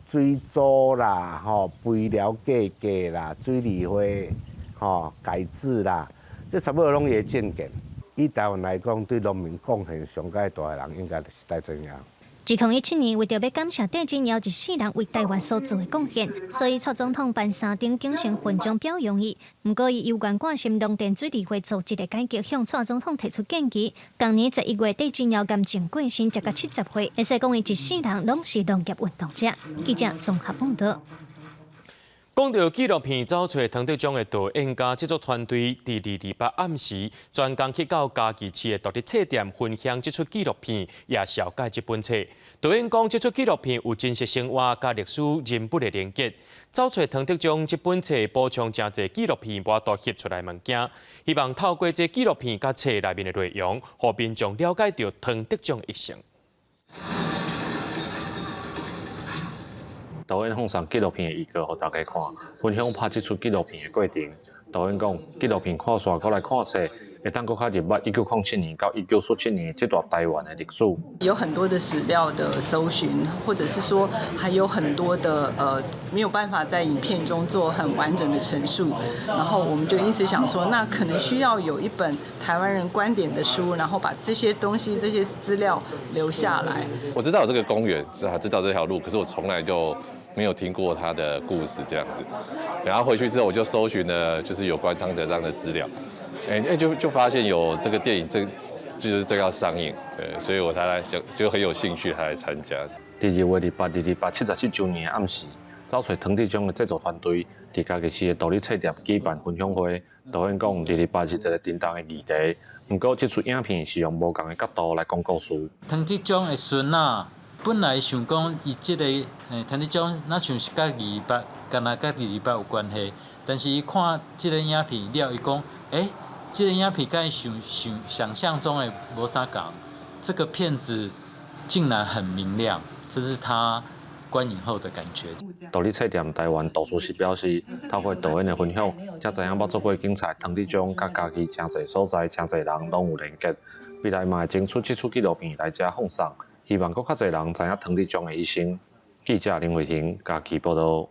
水租啦、吼肥料價格啦、水利會吼改制啦，這差不多攏伊的政見。以台灣來講，對農民貢獻上蓋大的人，應該就是戴振堯。2017年，為著欲感謝戴振堯一世人為台灣所做的貢獻，所以蔡總統頒三等景星勳章表揚伊。毋過，伊猶原掛心農田水利會組織的改革，向蔡總統提出建議。同年11月，戴振堯癌症過身，食到70歲，會使講伊一世人攏是農業運動者。記者綜合報導。講到紀錄片走揣湯德章的導演佮製作團隊，佇228暗時專工去到嘉義市的獨立冊店分享這齣紀錄片，也紹介這本冊。導演講，這齣紀錄片有真實生活佮歷史人物的連結。走揣湯德章這本冊補充誠濟紀錄片無法度翕出來的物件，希望透過這紀錄片佮冊內面的內容，予民眾了解著湯德章一生。導演放送紀錄片的預告，予大家看，分享拍這齣紀錄片的過程。導演講，紀錄片看煞，閣來看冊，會當閣較入捌1907年到1947年這段台灣的歷史。有很多的史料的搜尋，或者是說還有很多的沒有辦法在影片中做很完整的陳述。然後我們就因此想說，那可能需要有一本台灣人觀點的書，然後把這些東西、這些資料留下來。我知道有這個公園，知道這條路，可是我從來就沒有聽過他的故事這樣子。然後回去之後，我就搜尋了，就是有關湯德章的資料。哎哎，就發現有這個電影，這就是這個要上映，對，所以我才來想，就很有興趣，才來參加。佇2月28、22877週年的暗時，走揣湯德章的製作團隊，佇嘉義市的獨立冊店舉辦分享會。導演講，228是一個沉重的議題，毋過這齣影片是用無仝的角度來講故事。湯德章的孫仔本來想講，伊這個湯德章，若像是佮228，敢若佮228有關係，但是伊看這個影片了，伊講，欸，這個影片佮伊想想想像中的無啥仝，這個片子竟然很明亮，這是他觀影後的感覺。獨立冊店台灣圖書室表示，透過導演的分享，才知影捌做過警察湯德章佮嘉義誠濟所在、誠濟人攏有連結。未來嘛會爭取這齣紀錄片來遮放送。希望閣較濟人知影湯德章的一生。記者林慧婷家己報道。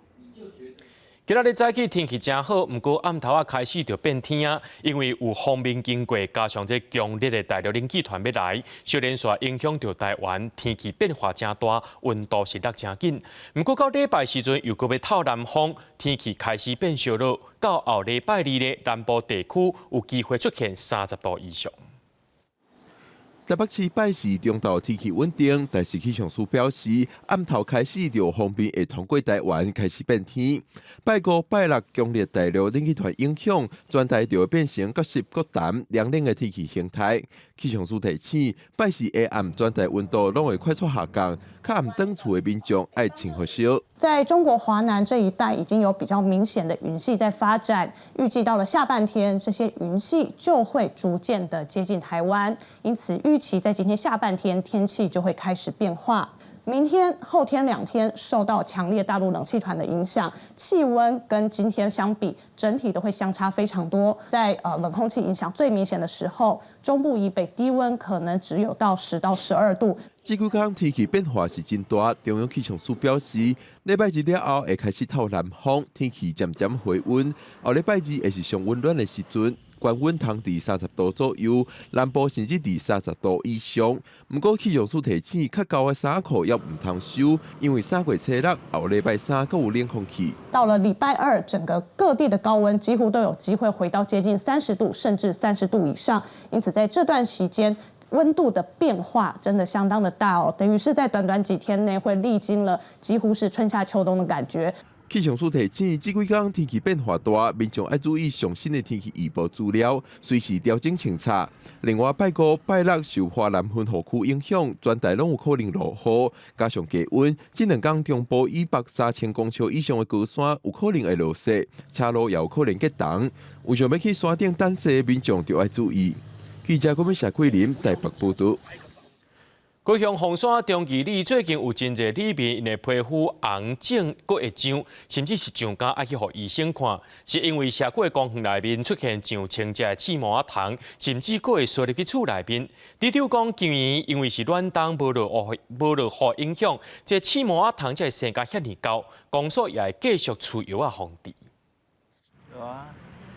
今仔日早起天氣誠好，毋過暗頭仔開始就變天啊，因為有鋒面經過，加上這強烈的大陸冷氣團欲來，小連續影響著台灣天氣變化誠大，溫度是落誠緊。毋過到禮拜時陣又閣欲透南風，天氣開始變燒熱，到後禮拜二咧，南部地區有機會出現30度以上。台北市拜四中晝天氣穩定，但是氣象署表示，暗頭開始就鋒面會通過台灣開始變天。拜五、拜六強烈大陸冷氣團影響，全台就會變成閣濕閣乾涼冷的天氣形態。氣象署提醒，拜四下暗全台溫度攏會快速下降，較暗轉厝的民眾愛穿厚衫。在中國華南這一帶已經有比較明顯的雲系在發展，預計到了下半天，這些雲系就會逐漸的接近台灣，因此預期在今天下半天天氣就會開始變化。明天、後天兩天受到強烈大陸冷氣團的影響，氣溫跟今天相比，整體都會相差非常多。在冷空氣影響最明顯的時候，中部以北低溫可能只有到10到12度。這幾工天氣變化是真大，中央氣象署表示，禮拜日了後會開始透南風，天氣漸漸回溫。後禮拜二會是上溫暖的時陣，高溫通佇30度左右，南部甚至佇30度以上。毋過氣象署提醒，較厚的衫褲猶毋通收，因為三月初六後禮拜三閣有冷空氣。到了禮拜二，整個各地的高溫幾乎都有機會回到接近三十度，甚至30度以上。因此，在這段時間，溫度的變化真的相當的大哦，等於是在短短幾天內會歷經了幾乎是春夏秋冬的感覺。氣象署提醒，這幾工天氣變化大，民眾愛注意上新的天氣預報資料，隨時調整穿插。另外，拜五、拜六受華南雲雨區影響，全台攏有可能落雨，加上低溫，這兩工中部以北3000公尺以上的高山有可能會落雪，車路也有可能結凍。有想欲去山頂等雪的民眾就愛注意。記者郭美社桂林台北報導。高雄鳳山中義里最近有真濟里民𪜶的皮膚紅腫，閣會癢，甚至是上工愛去予醫生看，是因為社區的公園內面出現上千隻的刺毛仔蟲，甚至閣會踅入去厝內面。里長講，今年因為是暖冬無落雨，無落雨影響，這刺毛仔蟲才會生甲遐爾厚，公所也會繼續施藥仔防治。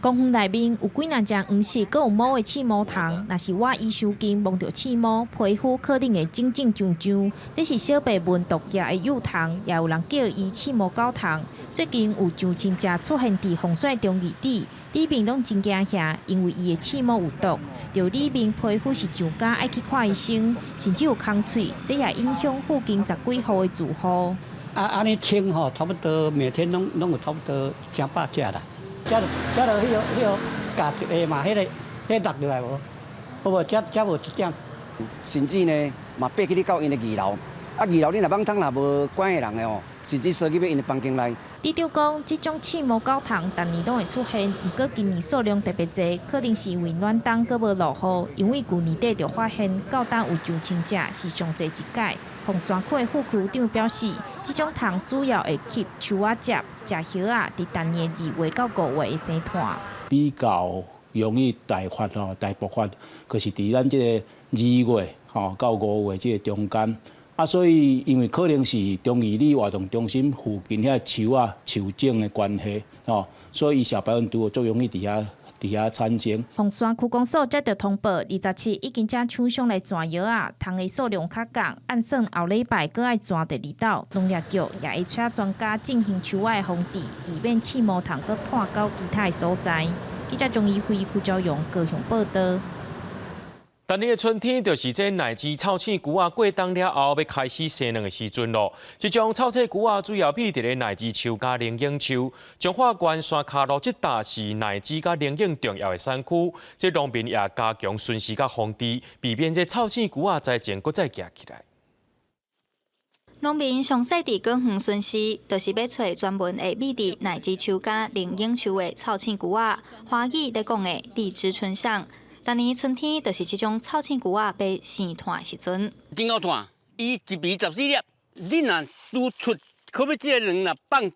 公園內面有幾若隻黃色、閣有毛的刺毛蟲，若是倚伊傷近，摸著刺毛，皮膚可能會腫腫脹脹。這是小白蚊毒液的幼蟲，也有人叫伊刺毛狗蟲。最近有上千隻出現佇鳳山中義里，里民攏真驚嚇，因為伊的刺毛有毒，著里民皮膚是上焦愛去看醫生，甚至有空喙，這也影響附近十幾戶的住戶。啊，按呢清吼，差不多每天攏攏有差不多成百隻啦。這這就彼個彼個咬一個嘛，彼個彼個落落來無？無無，這這無一點。甚至呢，嘛爬去你到𪜶的二樓，啊二樓你若網通若無管的人的吼，甚至踅入去𪜶的房間內。里長講，這種刺毛狗蟲逐年攏會出現，毋過今年數量特別濟，可能是因為暖冬閣無落雨，因為舊年底就發現到今有上千隻，是上濟一屆。鳳山區的副區長表示，這種蟲主要會吸樹仔汁、食葉仔，佇逐年2月到5月會生湠。比較容易大發吼、大爆發，就是佇咱這個二月吼到五月這個中間。啊，所以因為可能是中義里活動中心附近遐樹仔樹種的關係，吼，所以小白蚊毒最容易佇遐佇遐產生。鳳山區公所接著通報，27已經請廠商來轉藥仔，蟲的數量較降，按算後禮拜閣愛轉第二道。農業局也會請專家進行樹仔的防治，避免刺毛蟲閣湠到其他的所在。記者鍾怡輝、邱昭勇高雄報導。逐年的春天就是這奶舌臭刺龜仔過冬了後，欲開始生卵的時陣囉。這種臭刺龜仔主要覕佇咧奶舌樹佮靈應樹。彰化縣山跤路這搭是奶舌佮靈應重要的產區，這農民也加強巡視佮防治，避免這臭刺龜仔災情閣再夯起來。農民上細佇果園巡視，就是欲揣專門會覕佇奶舌樹佮靈應樹的臭刺龜仔。華語咧講的荔枝椿象。逐年春天就是這種臭刺龜仔欲生湠的時陣。真𠢕湠，伊一爿14粒，你若拄出，可欲這個卵若放14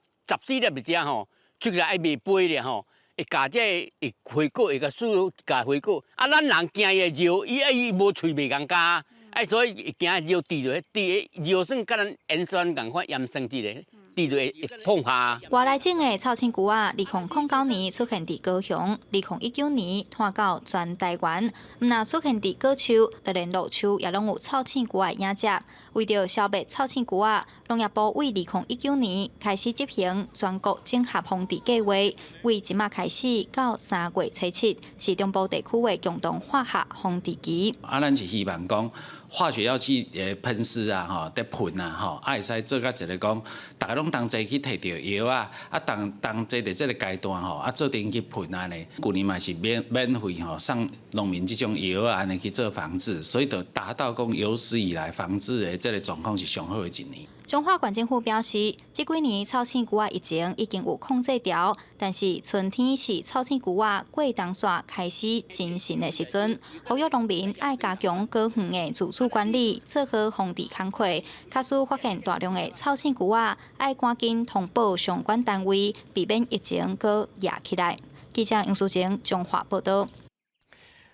粒佇遮吼，出來愛袂飛咧吼，會咬這個會花果，會共輸咬花果。啊，咱人驚伊會尿，伊啊伊無喙袂共咬，哎，所以會驚尿滴落，滴尿酸佮咱鹽酸仝款鹽酸質的。滴落會碰下。外來種的臭刺龜仔，2009年出現佇高雄，2019年傳到全台灣。毋若出現佇果樹，就連路樹也攏有臭刺龜仔的影跡。為著消滅臭刺龜仔，農業部為2019年開始執行全國整合防治計劃，為這馬開始到3月初7，是中部地區的共同化學防治期。啊，咱是希望講化學藥劑的噴施啊，吼，佇噴啊，吼，啊會使做甲一個講，逐家攏同齊去提著藥仔，啊同同齊佇這个階段吼，啊做陣去噴按呢。舊年嘛是免免費吼送農民這種藥仔按呢去做防治，所以就達到講有史以來防治的這个狀況是上好的一年。彰化縣政府表示，這幾年臭刺龜仔疫情已經有控制牢，但是春天是臭刺龜仔過冬線開始進行的時陣，呼籲農民愛加強果園的自主管理，做好防治工課。假使發現大量的臭刺龜仔，愛趕緊通報相關單位，避免疫情閣惹起來。記者楊淑貞彰化報導。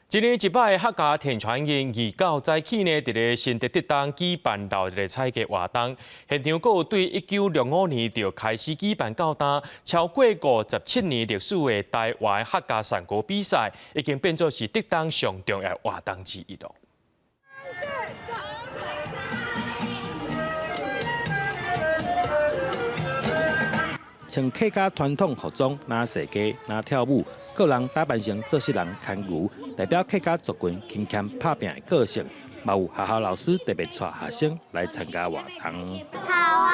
今年一擺客家天傳日二九早起呢，佇咧新竹竹東舉辦鬧熱的踩街活動，現場閣有對1965年就開始舉辦到今超過57年歷史的台灣客家山歌比賽，已經變做是竹東上重要活動之一囉。穿客家傳統服裝，若踅街，若跳舞，個人打扮成做穡人牽牛，代表客家族群勤儉拍拚的個性。嘛有學校老師特別帶學生來參加活動。好啊！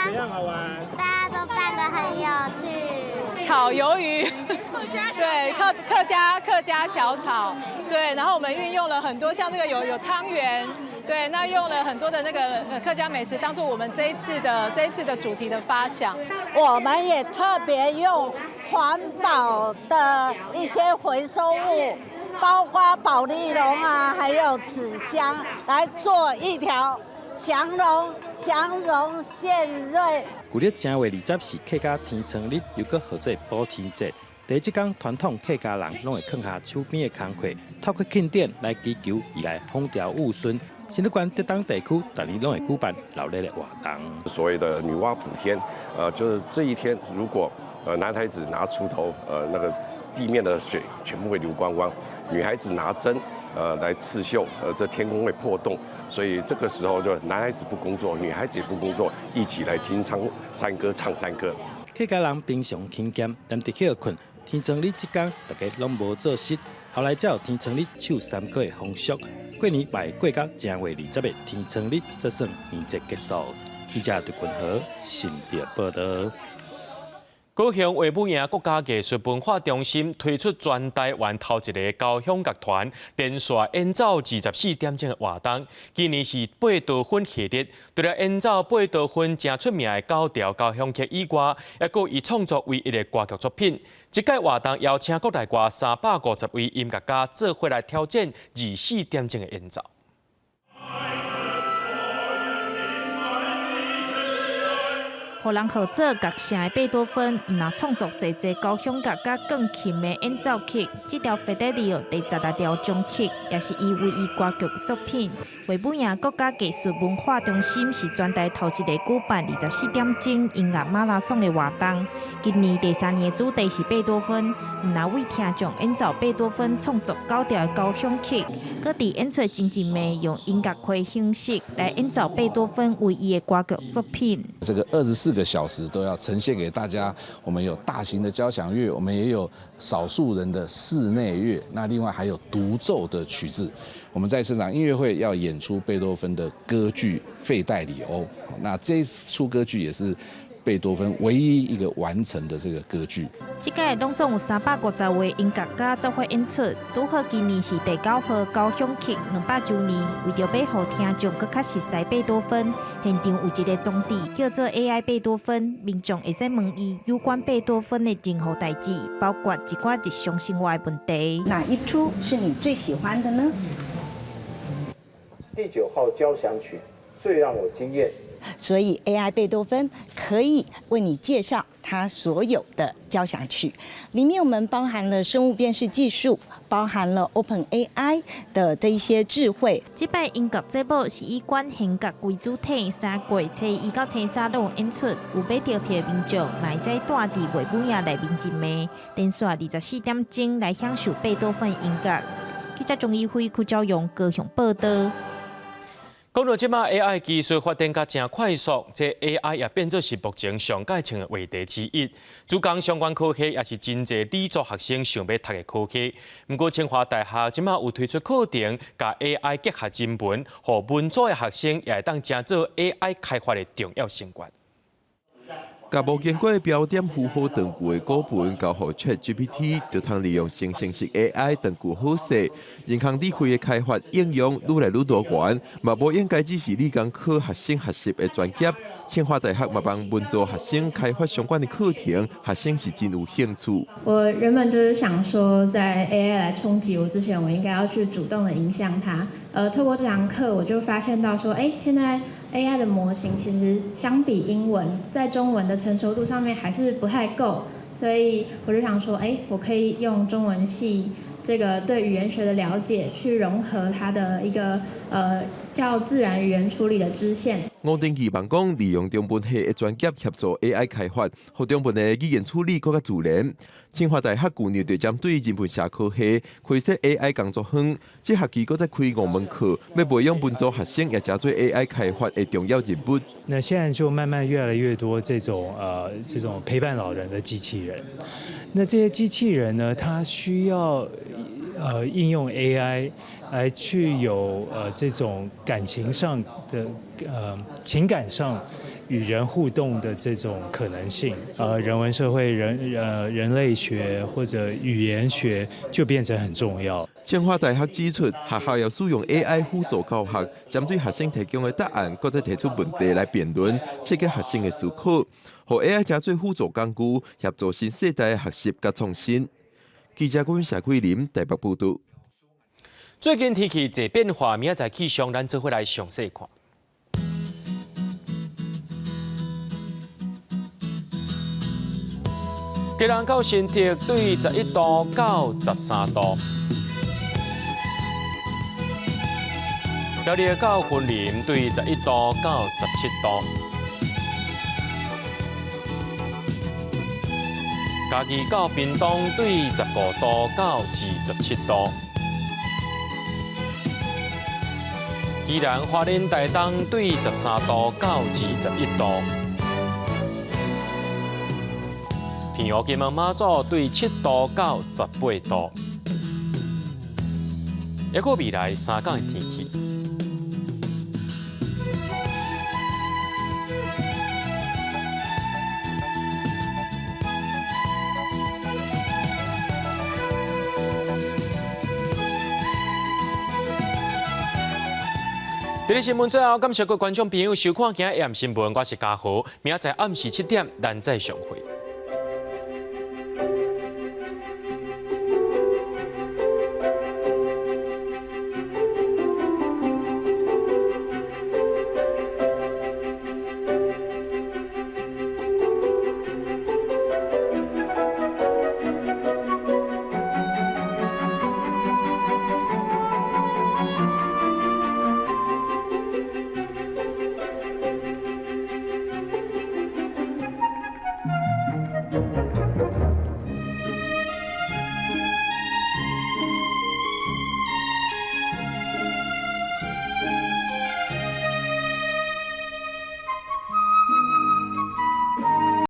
怎樣好玩？大家都扮得很有趣。炒魷魚，對，客家小炒，對，然後我們運用了很多像這個有湯圓。對，那用了很多的那個客家美食當做我們這一次的主題的發想。我們也特別用環保的一些回收物，包括保麗龍啊，還有紙箱，來做一條祥龍祥榮獻瑞。舊曆正月20是客家天倉日，又閣號做補天節。佇這工傳統客家人攏會囥下手邊的工課，透過慶典來祈求未來風調雨順。新竹縣竹東地區，逐年攏會舉辦鬧熱的活動。所謂的女媧補天，就是這一天，如果男孩子拿鋤頭，那個地面的水全部會流光光；女孩子拿針，來刺繡，這天空會破洞。所以這個時候就男孩子不工作，女孩子也不工作，一起來聽唱山歌，唱山歌。客家人平常勤儉，踮佇歇睏，天倉日這工，大家攏無做事。後來才有天倉日唱山歌的風俗。過年嘛會過到正月20的天倉日，才算年節結束。記者陳君和新竹報導。高雄衛武營國家藝術文化中心推出全台灣頭一个交響樂團連續演奏24點鐘的活動。今年是貝多芬系列，除了演奏貝多芬誠出名的九調交響曲以外，猶閣有伊創作唯一的歌劇作品。這屆活動邀請國內外350位音樂家做伙來挑戰24點鐘的演奏。予人號做樂聖的貝多芬，毋若創作濟濟交響樂佮鋼琴的演奏曲，這條費德里奧第16調曲，也是伊唯一歌劇作品。衛武營國家藝術文化中心是全台頭一个舉辦24點鐘音樂馬拉松的活動。今年第三年的主題是貝多芬，毋若為聽眾演奏貝多芬創作九調的交響曲，閣佇演出前一暝用音樂會形式來演奏貝多芬唯一的歌劇作品。這個24個小時都要呈現給大家。我們有大型的交響樂，我們也有少數人的室內樂，那另外還有獨奏的曲子。我們在這場音樂會要演出貝多芬的歌劇《費戴里歐》，那這一齣歌劇也是貝多芬唯一一個完成的這個歌劇。這屆攏總有350位音樂家做伙演出，拄好今年是第九號交響曲200週年，為著欲予聽眾閣較熟似貝多芬，現場有一個裝置叫做 AI 貝多芬，民眾會使問伊有關貝多芬的任何代誌，包括一寡日常生活的問題。哪一齣是你最喜歡的呢？第9號交響曲最讓我驚豔。所以 AI 貝多芬可以為你介紹他所有的交響曲。裡面我們包含了生物辨識技術，包含了 Open AI 的這一些智慧。這擺音樂節目是以管弦樂為主體，三月初一到初三攏有演出，有買著票的民眾嘛會使蹛佇樂舞廳內面一暝，連續24點鐘來享受貝多芬音樂。記者鍾一輝、柯昭勇高雄報導。講到這馬 AI 技術發展甲誠快速，這 AI 也變做是目前上蓋穿的話題之一。主講相關科系也是真濟理組學生想欲讀的科系。毋過清華大學這馬有推出課程，共 AI 結合人文，予文組的學生也會當成做 AI 開發的重要成員。共無經過標點符號斷句的古文交予 ChatGPT，就通利用生成式 AI 斷句好勢。人工智慧的開發應用愈來愈多元，嘛無應該只是理工科學生學習的專業。清華大學嘛幫文組學生開發相關的課程，學生是真有興趣。我原本就是想說，在 AI 來衝擊我之前，我應該要去主動的影響它。透過這堂課，我就發現到說，現在 AI 的模型其實相比英文，在中文的成熟度上面還是不太夠，所以我就想說，我可以用中文系這個對語言學的了解，去融合它的一個較自然語言處理的支線。吳定期望講，利用中文系的專業協助 AI 開發，予中文的語言處理閣較自然。清華大學舊年就針對人文社科系開設 AI 工作坊，這學期閣再開五門課，欲培養文組學生也成做 AI 開發的重要人物。那現在就慢慢越來越多這種陪伴老人的機器人。那這些機器人呢，它需要應用 AI 來去有這種感情上的情感上與人互動的這種可能性，人文社會人類學或者語言學就變成很重要。清華大學指出，學校要使用 AI 輔助教學，針對學生提供的答案，閣再提出問題來辯論，刺激學生的思考，予 AI 成做輔助工具，協助新世代的學習佮創新。記者郭謝桂林台北報導。最近天氣濟變化，明仔載氣象，咱做伙來詳細看。基隆到新竹對11度到13度，苗栗到雲林對11度到17度，嘉義到屏東對15度到27度，宜蘭花蓮台東對13度到21度。澎湖金門馬祖對7度到18度，抑閣未來3天的天氣。這裡新聞最後，感謝各位觀眾朋友收看今日 AM 新聞，我是嘉豪，明仔載暗時7點，咱再相會。